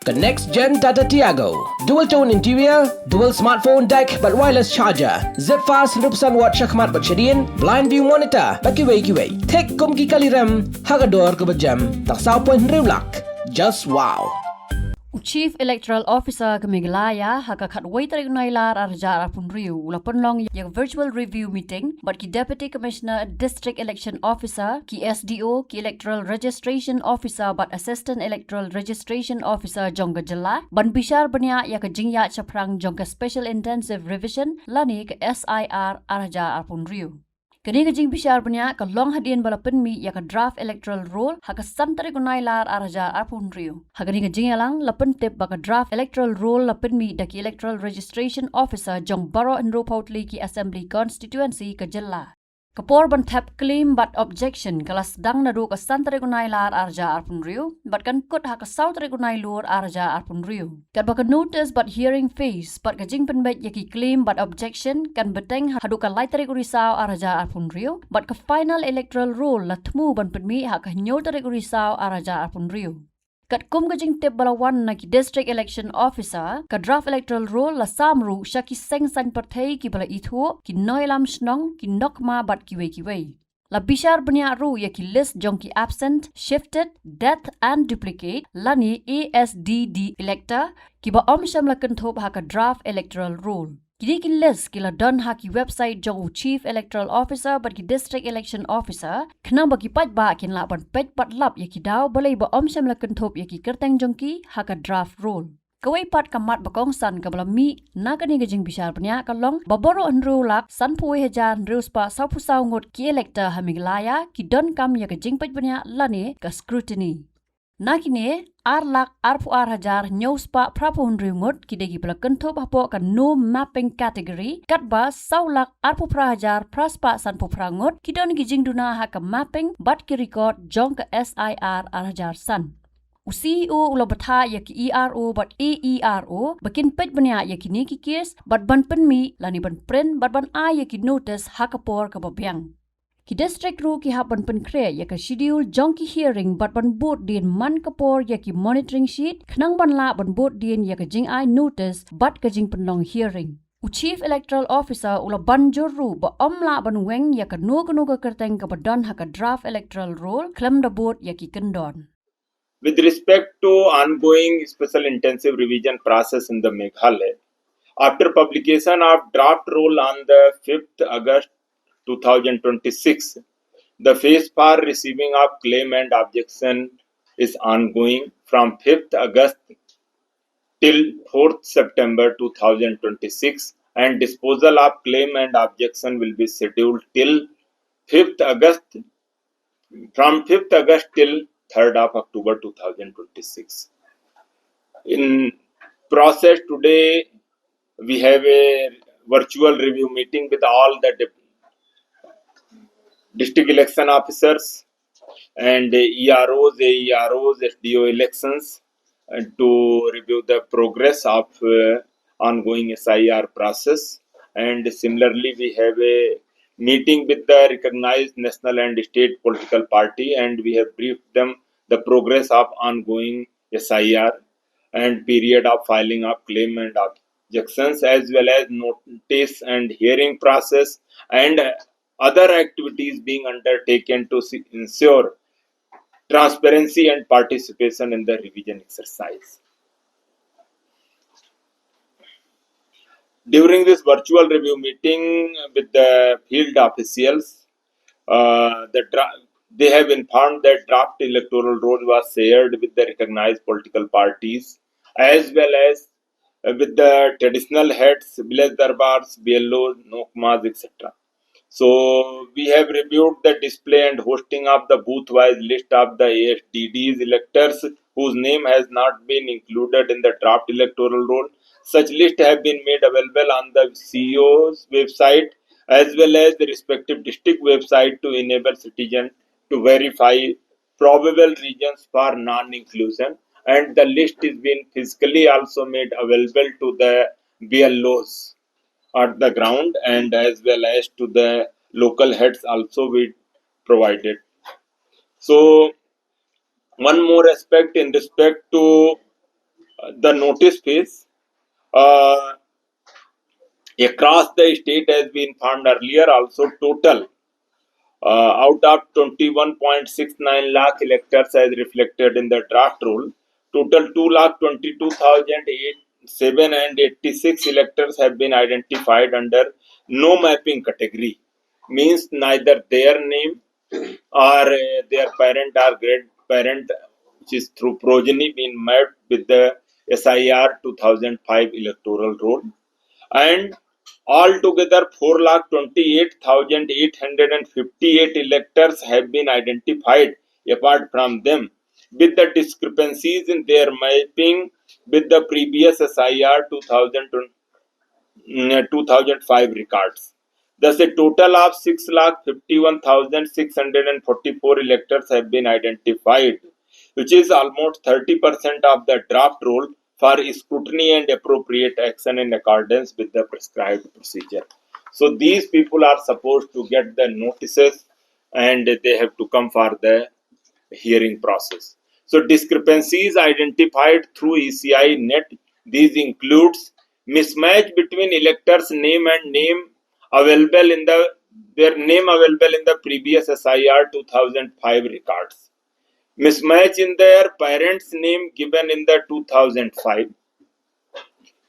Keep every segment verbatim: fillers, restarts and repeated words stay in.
Ka next gen Tata Tiago. Dual tone interior, dual smartphone deck bad wireless charger. Zip fast hynriew percent watt shakhmat bad shadien, blind view monitor bad kiwei kiwei. Thik kum ki kali rem ha ka dor kaba jem tang saw point hynriew lak. Just wow. U Chief Electoral Officer ka Meghalaya ha ka khatwei tarik u Nailar ar hajar arphew hynriew u la pynlong ïa ka virtual review meeting bad ki Deputy Commissioner, District Election Officer, ki S D O, ki Electoral Registration Officer bad Assistant Electoral Registration Officer jong ka jylla ban bishar bniah ïa ka jingïaid shaphrang jong ka Special Intensive Revision lane ka S I R ar hajar arphew hynriew. Kane ka jingbishar bniah ka long hadien ba la pynmih ïa ka draft electoral roll ha ka san tarik u Nailar ar hajar arphew hynriew. Ha kane ka jingïalang la pyntip ba ka draft electoral roll la pynmih da ki Electoral Registration Officer jong baroh hynriewphew tylli ki Assembly Constituency ka jylla. Ka por ban thep claim bad objection ka la sdang naduh ka san tarik u Nailar ar hajar arphew hynriew bad kan kut ha ka saw tarik u Nailur ar hajar arphew hynriew. Katba ka notice bad hearing phase bad ka jingpynbeit ïa ki claim bad objection kan bteng haduh ka lai tarik u Risaw ar hajar arphew hynriew bad ka final electoral roll la thmu ban pynmih ha ka hynñiew tarik u Risaw ar hajar arphew hynriew. Katkum ka jingtip ba la wan na ki District Election Officer, ka draft electoral roll la sam ruh sha ki seng saiñ pyrthei kiba la ithuh, ki nongïalam shnong, ki nokma bad kiwei kiwei. La bishar bniah ruh ïa ki list jong ki absent, shifted, death and duplicate lane A S D D elector kiba ym shym la kynthup ha ka draft electoral roll. Kine ki list ki la don ha ki website jong u Chief Electoral Officer bad ki District Election Officer, khnang ba ki paidbah kin lah ban peit bad lap ïa ki daw balei ba ym shym la kynthup ïa ki kyrteng jong ki ha ka draft roll. Kawei pat ka mat ba kongsan kaba la mih na kane ka jingbishar bniah ka long ba baroh hynriew lak sanphew wei hajar hynriew spah sawphew saw ngut ki elector ha Meghalaya ki donkam ïa ka jingpeit bniah lane ka scrutiny. Na kine, ar lak arphew ar hajar hynñiew spah phraphew hynriew ngut ki dei kiba la kynthup hapoh ka no mapping category, katba saw lak arphew phra hajar phra spah sanphew phra ngut ki don ki jingduna ha ka mapping bad ki record jong ka S I R ar hajar san. U C E O u la bthah ïa ki E R O bad A E R O ba kin peit bniah ïa kine ki case bad ban pynmih lane ban print bad ban ai ïa ki notice ha ka por kaba biang. Ki district ruh ki hap ban pynkhreh ïa ka schedule jong ki hearing bad ban bud dien man ka por ïa ki monitoring sheet khnang ban lah ban bud dien ïa ka jingai notice bad ka jingpynlong hearing. U Chief Electoral Officer u la ban jur ruh ba ym lah ban weng ïa kano kano ka kyrteng kaba don ha ka draft electoral roll khlem da bud ïa ki kyndon. With respect to ongoing special intensive revision process in the Meghalaya, after publication of draft roll on the fifth August two thousand twenty-six, the phase for receiving of claim and objection is ongoing from fifth August till fourth September two thousand twenty-six, and disposal of claim and objection will be scheduled till fifth August, from fifth August till third of October two thousand twenty-six. In process today, we have a virtual review meeting with all the dip- district election officers and E R Os, A E R Os, S D O elections, and to review the progress of uh, ongoing S I R process. And similarly, we have a meeting with the recognized national and state political party, and we have briefed them the progress of ongoing S I R and period of filing of claim and objections, as well as notice and hearing process and other activities being undertaken to se- ensure transparency and participation in the revision exercise. During this virtual review meeting with the field officials, uh, the dra- they have informed that draft electoral roll was shared with the recognized political parties as well as uh, with the traditional heads, village darbars, B L Os, nokmas, et cetera. So we have reviewed the display and hosting of the booth-wise list of the A S D Ds electors whose name has not been included in the draft electoral roll. Such list have been made available on the C E O's website as well as the respective district website to enable citizens to verify probable reasons for non-inclusion, and the list is being physically also made available to the B L Os at the ground and as well as to the local heads also we provided. So one more aspect in respect to The notice phase, uh, across the state, as we informed earlier, also total, uh, out of twenty-one point six nine lakh electors as reflected in the draft roll, total two lakh twenty-two thousand seven hundred eighty-six electors have been identified under no mapping category, means neither their name or, uh, their parent or grandparent, which is through progeny, been mapped with the S I R two thousand five electoral roll. And altogether, four lakh twenty-eight thousand eight hundred and fifty-eight electors have been identified apart from them, with the discrepancies in their mapping with the previous S I R two thousand, mm, two thousand five records. Thus, a total of six lakh fifty-one thousand six hundred and forty-four electors have been identified, which is almost thirty percent of the draft roll for scrutiny and appropriate action in accordance with the prescribed procedure. So these people are supposed to get the notices and they have to come for the hearing process. So discrepancies identified through E C I net, these includes mismatch between electors' name and name available in the, their name available in the previous S I R two thousand five records. Mismatch in their parents' name given in the two thousand five.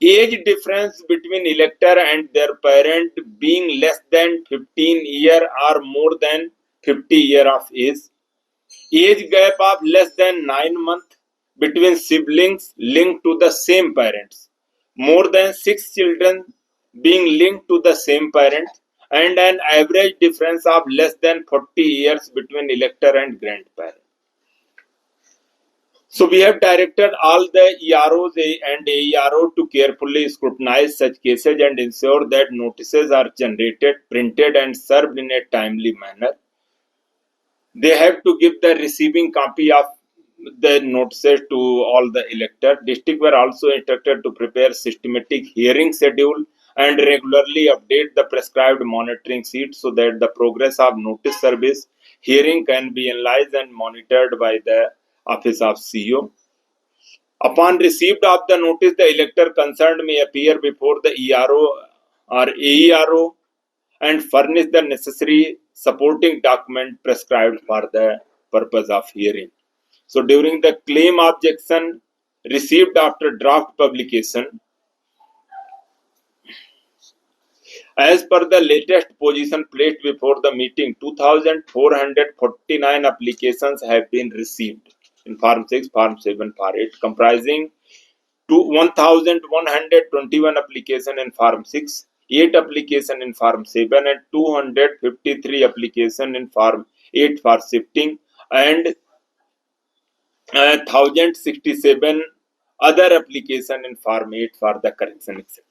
Age difference between elector and their parent being less than fifteen year or more than fifty year of age. Age gap of less than nine month between siblings linked to the same parents. More than six children being linked to the same parent, and an average difference of less than forty years between elector and grandparent. So we have directed all the E R Os and A E R O to carefully scrutinize such cases and ensure that notices are generated, printed and served in a timely manner. They have to give the receiving copy of the notices to all the electors. District were also instructed to prepare systematic hearing schedule and regularly update the prescribed monitoring sheet so that the progress of notice service hearing can be analyzed and monitored by the office of C O. Upon receipt of the notice, the elector concerned may appear before the E R O or A E R O and furnish the necessary supporting document prescribed for the purpose of hearing. So during the claim objection received after draft publication, as per the latest position placed before the meeting, two thousand four hundred forty-nine applications have been received in Form six, Form seven, Form eight, comprising to one thousand one hundred twenty-one application in Form six, eight application in Form seven, and two hundred fifty-three application in Form eight for shifting, and, uh, thousand sixty-seven other application in Form eight for the correction, et cetera.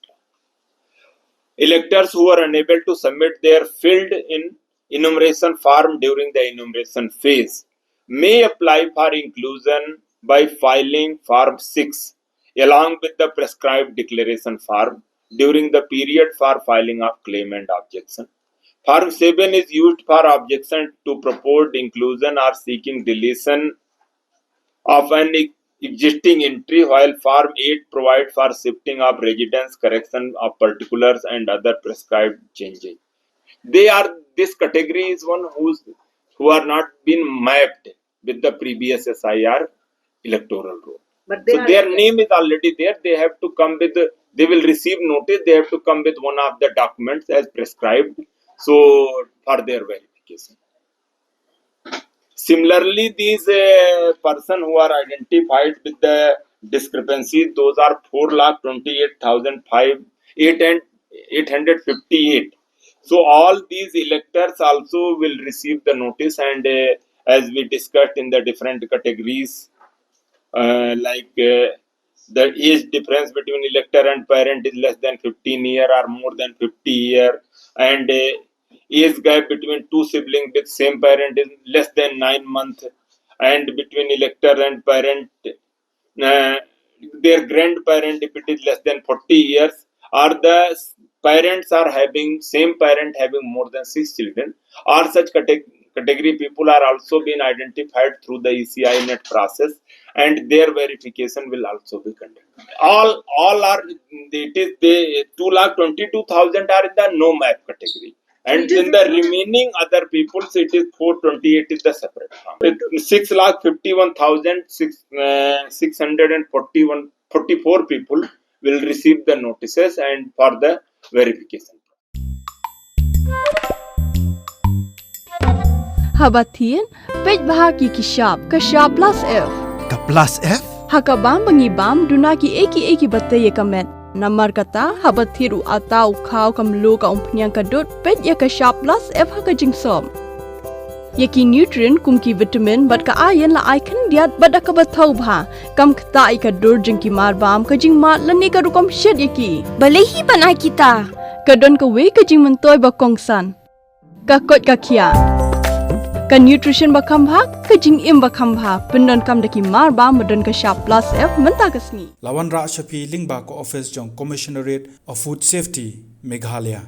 Electors who are unable to submit their filled in enumeration form during the enumeration phase may apply for inclusion by filing Form six along with the prescribed declaration form during the period for filing of claim and objection. Form seven is used for objection to proposed inclusion or seeking deletion of an ex- existing entry, while Form eight provide for shifting of residence, correction of particulars, and other prescribed changes. They are, this category is one who's, who are not been mapped with the previous S I R electoral roll. But they So are their name is already there. They have to come with, they will receive notice. They have to come with one of the documents as prescribed. So for their verification. Similarly, these, uh, person who are identified with the discrepancies, those are four lakh twenty-eight thousand five, eight and eight hundred fifty-eight. So all these electors also will receive the notice, and, uh, as we discussed in the different categories, uh, like, uh, the age difference between elector and parent is less than fifteen year or more than fifty year, and, uh, age gap between two siblings with same parent is less than nine months, and between elector and parent, uh, their grandparent, if it is less than forty years, or the parents are having, same parent having more than six children, or such cate- category people are also being identified through the E C I net process, and their verification will also be conducted. All all are, it is the two lakh twenty-two thousand are in the no MAP category. And in the remaining other peoples, it is four twenty-eight is the separate form. Six lakh fifty-one thousand six, uh, six hundred and forty-one, forty-four people will receive the notices and for the verification. Haba thied, peit bha ki ki shap, ka shap plus F. Ka plus F? Ha ka bam ba ngi bam, duna ki ei ki ei ki ba tei ïa ka met. Namar kata, haba thied u ata, u khaw, ka mluh, ka umphniang, ka dud, peit ïa ka shap plus F ha ka jingsop. Ïa ki nutrient kum ki vitamin bad ka iron la ai khyndiat bad da kaba thaw bha. Kam ktah ïa ka dur jong ki marbam, ka jingmad lane ka rukom shet ïa ki. Balei hi ban ai kita? Ka don kawei ka jingmyntoi ba kongsan. Ka koit ka khiah. Ka nutrition ba kham bha, ka jingim ba kham bha. Pyndonkam da ki marbam ba don ka shap plus F mynta ka sngi. La wanrah sha phi lyngba ka office jong Commissionerate of Food Safety, Meghalaya.